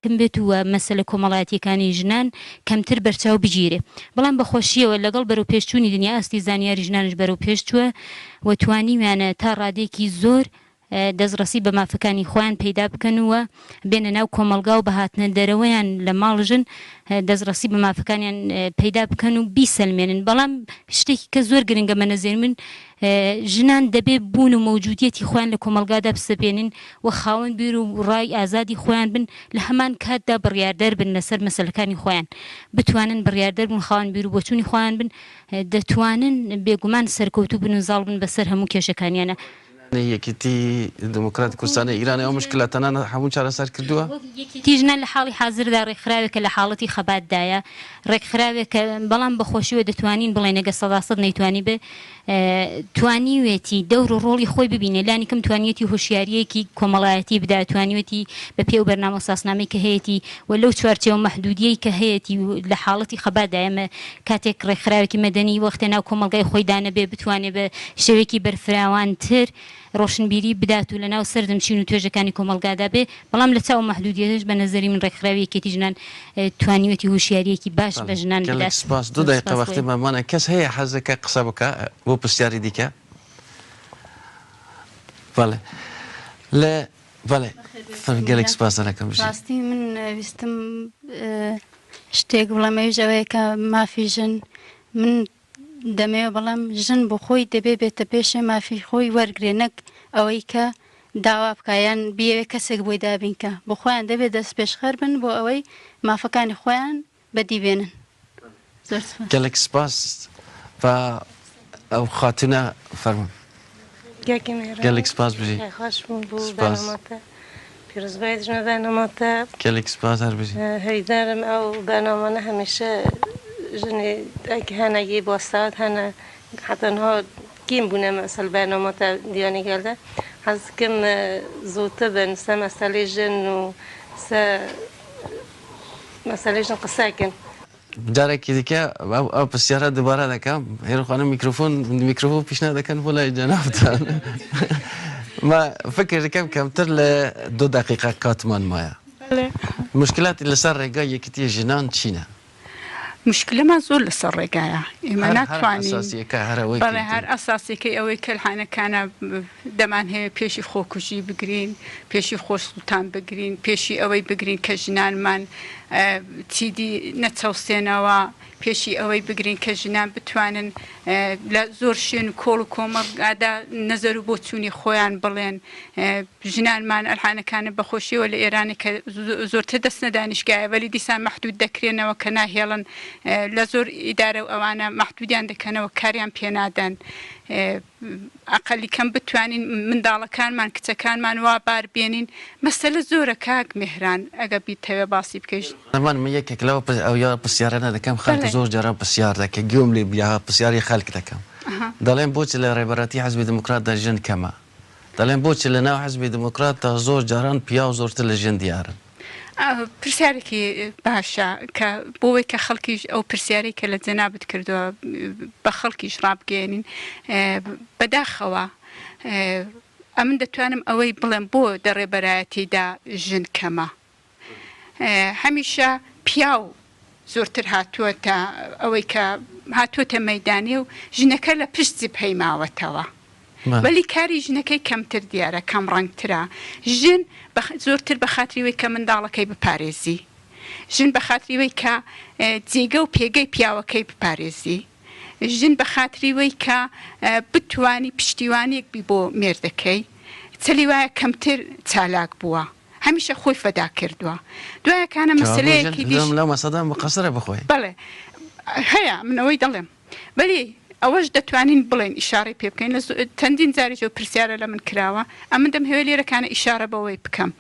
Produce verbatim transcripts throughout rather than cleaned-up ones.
کەم بێت و مەسەلە کۆمەڵایەتیەکانی ژنان کەمتر بەرچاو بگیرێ. بەڵام بە خۆشیەوە لەگەڵ بەرەو پێشچوونی دنیا ئاستی زانیاری ژنانش بەرەو پێش چووە و توانیویانە تا ڕادێکی زۆر، ئە، دەستڕەسی بە مافەکانی خۆیان پەیدا بکەن و بێنە ناو کۆمەڵگا و بە هاتنە دەرەوەیان لە ماڵ ژن، ئە، دەستڕەسی بە مافەکانیان، ئە، پەیدا بکەن و بیسەلمێنن. بەڵام شتێکی کە زۆر گرنگە بە نەزێر من، ئە، ژنان دەبێ بوون و مەوجودیەتی خۆیان لە کۆمەڵگادا بسەپێنن و خاوەن بیر و ڕای ئازادی خۆیان بن، لە هەمان کاتدا بڕیاردەر بن لەسەر مەسەلەکانی خۆیان، بتوانن بڕیاردەر بن، خاوەن بیر و بۆچوونی خۆیان بن، ئە، دەتوانن بێگومان سەرکەوتوو بن و زاڵ بن بەسەر هەموو کێشەکانیانە. یەکێتی دموکرات کوردستانی ئیران ئەو مشکلاتانە هەموو چارەسەر کردووە؟ یەکێتی ژنان لە حاڵی حاضردا ڕێکخراوێکە لە حاڵەتی خەباتدایە، ڕێکخراوێکە، بەڵام بە خۆشیەوە دەتوانین بڵێن ئەگەر سەدا سەد نەیتوانی بێ، ئە، توانیوێتی دەور و ڕۆڵی خۆی ببینێ، لانی کەم توانیوێتی هۆشیاریەکی کۆمەڵایەتی بدا، توانیوێتی بە پێ و بەرنامە و ساسنامەی کە هەیەتی و لەو چوارچێوە مەحدودیەی کە هەیەتی و لە حاڵەتی خەباتدا ئێمە کاتێک ڕێکخراوێکی مەدەنی وەختە ناو کۆمەڵگای خۆی دانەبێ، بتوانێ بە شێوەیەکی بەرفراوانتر ڕۆشنبیری بدات و لە ناو سەردەم چین و توێژەکانی کۆمەڵگادا بێ، بەڵام لە چاو مەحدودیەتش بە نەزەری من ڕێکخراوی یەکێتی ژنان، ئە، توانیوێتی هۆشیاریەکی باش بە ژنان بدات. گەلێک سپاس. دوو دەقیقە وەختی مامانە کەس هەیە حەزەکە قسە بکە بۆ پرسیاری دیکە؟ بەڵێ. لە، بەڵێ. گەلێک سپاس دەکەم. ڕاستی من، ئە، ویستم، ئە، شتێک بڵێم، ئەویش ئەوەیە کە مافی ژن، من دەمەوێ، بەڵام ژن بۆ خۆی دەبێ بێتە پێشێ مافی خۆی وەرگرێ، نەک ئەوەی کە داوا بکە یان بیەوێ کەسێک بۆی دابین کە بۆ خۆیان دەبێ دەست پێشخەر بن بۆ ئەوەی مافەکانی خۆیان بەدی بێنن. زۆر سپاس. گەلێک سپاس. و ئەو خاتونە فەرمون. گەلێک سپاس بژی. خۆش بوو بوو سپاس. بەرنامەتە. پیرۆزبایت ژنە بەرنامەتە. گەلێک سپاس هەر بژی. هەویدارم ئەو بەرنامانە هەمیشە ژنێ ئەک هەنە یێ بۆ سات هەنە حتا نها کیم بوونە مەسەل بەرنامەتە دیانی گەلدە. حەز کم زووتە بن سە مەسەلێ ژن و سە مەسەلێ ژن قسەکن. جارێکی دیکە ئەو، ئەو پرسیارە دووبارە دەکەم. هێرو خانم میکروفۆن، میکروفۆن پیشنهاد دەکەن بۆ لای جەنابتان. ما فکر دەکەم کەمتر لە دوو دەقیقە کاتمان مایە. بەڵێ. مشکلاتی لەسەر ڕێگای یەکیتی ژنان چینە؟ مشکلەمان زۆر لەسەر ڕێگایە. ئێمە هەر، هەر ناتوانین. ئەساسیەکە هەر ئەوەی بەڵێ، کە هەر ئەساسیەکەی ئەوەی کە لحانەکانە دەمان هەیە پێشی خۆکوژی بگرین، پێشی خۆسووتان بگرین، پێشی ئەوەی بگرین کە ژنانمان، ئە، چیدی نەچەوسێنەوە، پێشی ئەوەی بگرین کە ژنان بتوانن، ئە، لە زۆر شوێن و کۆڵ و کۆمەڵگادا نەزەر و بۆچوونی خۆیان بڵێن. ئە، ژنانمان ئەلحانەکانە بەخۆشیەوە لە ئێرانێ کە زۆ-، زۆرتر دەستنە دانیشگایە، وەلی دیسان مەحدود دەکرێنەوە کە ناهێڵن، ئە، لە زۆر ئیدارە و ئەوانە مەحدودیان دەکەنەوە، کاریان پێنادەن. ئە، ئەقەلی کەم بتوانین منداڵەکانمان، کچەکانمان وا بار بێنین. مەسەلە زۆرە کاک مێهران، ئەگە بیتەوێ باسی بکەیش. من، من یەکێک لەو پرس-، ئەو یا پرسیارانە دەکەم، خەڵک بەڵێ. زۆر جاران پرسیار دەکە، گوێم لێ بیا، پرسیاری خەڵک دەکەم. ئەها. دەڵێن بۆچی لە ڕێبەرەتی حەزبی دیموکراتدا ژن کەمە؟ دەڵێن بۆچی لە ناو حەزبی دیموکراتدا زۆر جاران پیاو زۆرتر لە ژن دیارن؟ ئە، پرسیارێکی باشە کە بۆ ئەوەی کە خەڵکیش ئەو پرسیارەی کە لە جەنابت کردووە بە خەڵکیش ڕابگەیەنین. ئە، بەداخەوە، ئە، ئەمن دەتوانم ئەوەی بڵێم بۆ دە ڕێبەرایەتیدا ژن کەمە. ئە، هەمیشە پیاو زۆرتر هاتووەتە ئەوەی کە هاتووەتە مەیدانێ و ژنەکە لە پشت جبهەی ماوەتەوە. بەڵێ. وەلی کاری ژنەکەی کەمتر دیارە، کەم ڕەنگترە. ژن بەخ-، زۆرتر بە خاتری وەی کە منداڵەکەی بپارێزی. ژن بە خاتری وەی کە، ئە، جێگە و پێگەی پیاوەکەی بپارێزی. ژن بە خاتری وەی کە، ئە، بتوانی پشتیوانیەک بی بۆ مێردەکەی. چەلی وایە کەمتر چالاک بووە. هەمیشە خۆی فەدا کردووە. دوایەکانە مەسەلەیەکی دیش لەو مەسەدان مقەسرە بخۆی. بەڵێ. هەیە، من ئەوەی دەڵێم. وەلی ئەوەش دەتوانین بڵێن، ئیشارەی پێ بکەین. لە زۆ-، چەندین جاریش ئەو پرسیارە لە من کراوە. ئەمن دەم هەوێ لێرەکانە ئیشارە بەوەی بکەم.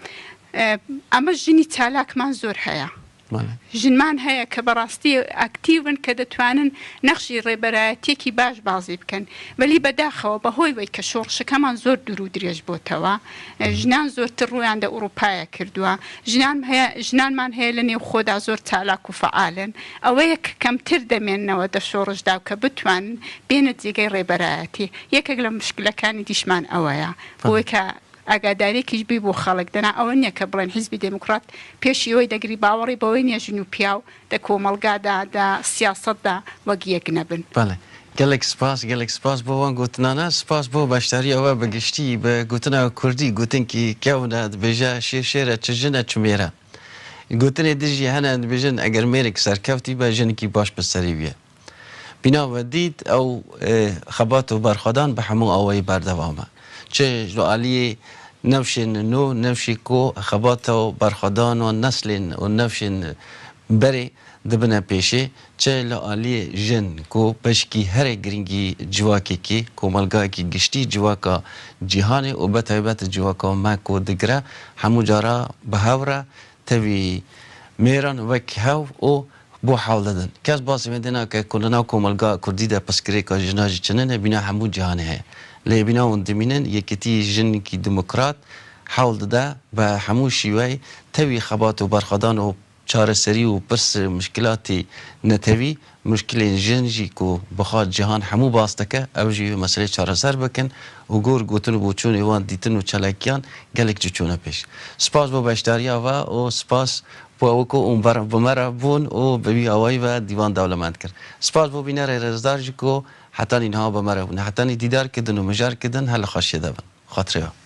ئە، ئەمە ژنی چالاکمان زۆر هەیە. بەڵێ. ژنمان هەیە کە بەڕاستی ئاکتیون کە دەتوانن نەخشی ڕێبەرایەتیەکی باش بازی بکەن. وەلی بەداخەوە بەهۆی وەی کە شۆڕشەکەمان زۆر دوور و درێژ بۆتەوە، ئە، ژنان زۆرتر ڕوویان دە ئوروپایە کردووە. ژنان هەیە، ژنانمان هەیە لە نێو خۆدا زۆر چالاک و فعالن. ئەوەیە کە کەمتر دەمێننەوە دە شۆڕشدا و کە بتوانن بێنە جێگەی ڕێبەرایەتی. یەکێک لە مشکلەکانی دیشمان ئەوەیە. بەڵێ. بۆیە کە ئاگاداریەکیش بی بۆ خەڵک. دەنا ئەوە نییە کە بڵێن حیزبی دێموکرات پێشی ئەوەی دەگری، باوەڕی بەوەی نییە ژن و پیاو دە کۆمەڵگادا، دە سیاسەتدا وەک یەک نەبن. بەڵێ. گەلێک سپاس، گەلێک سپاس بۆ وان گوتنانە، سپاس بۆ بەشداری ئەوە بە گشتی بە گوتنە کوردی، گوتنکی کەونە دبێژە شێر شێرە چ ژنە چ مێرە. گوتنێ دژی هەنە دبێژن ئەگەر mêrek serkevtî be jinekî baş bi serî wî ye. Bîna we dît ew, e, xebat û berxwedan bi hemû awayî berdewam e. Çi ji aliyê newşên nû, newşî ku xebata û berxwedan û neslên û newşên berê dibine pêşê, çi li aliyê jin ku beşkî herê girîngî civakekî, komelgayekî giştî civaka cîhanê û bi taybet civaka me ku digire, hemû cara bi hev re tevî mêran wek hev û bo hewl didin. Kes basê me dê nake ku li nav komelga kurdî de pirsgirêka jina jî çinine, bîna hemû cîhanê heye. Lê bîna hûn dimînin, yekîtî jinekî demokrat hewl dide bi hemû şîweyî tevî xebat û berxwedan û çareserî û pirs mişkilatî netewî, mişkilên jin jî ku bi xwe cîhan hemû bas dike, ew jî wê meselê çareser bikin û gor gotin û boçûnê wan dîtin û çalakiyan gelek jî çûne pêş. Spas bo beşdariya we û spas bo ew ku hûn ber-, bi me re bûn û bi wî awayî ve dîvan dewlemend kir. Spas bo bînerê rêzdar jî ku hetanî niha bi me re bûne. Hetanî dîdar kidin û mijar kidin, her li xweşiyê de bin. Xatirê we.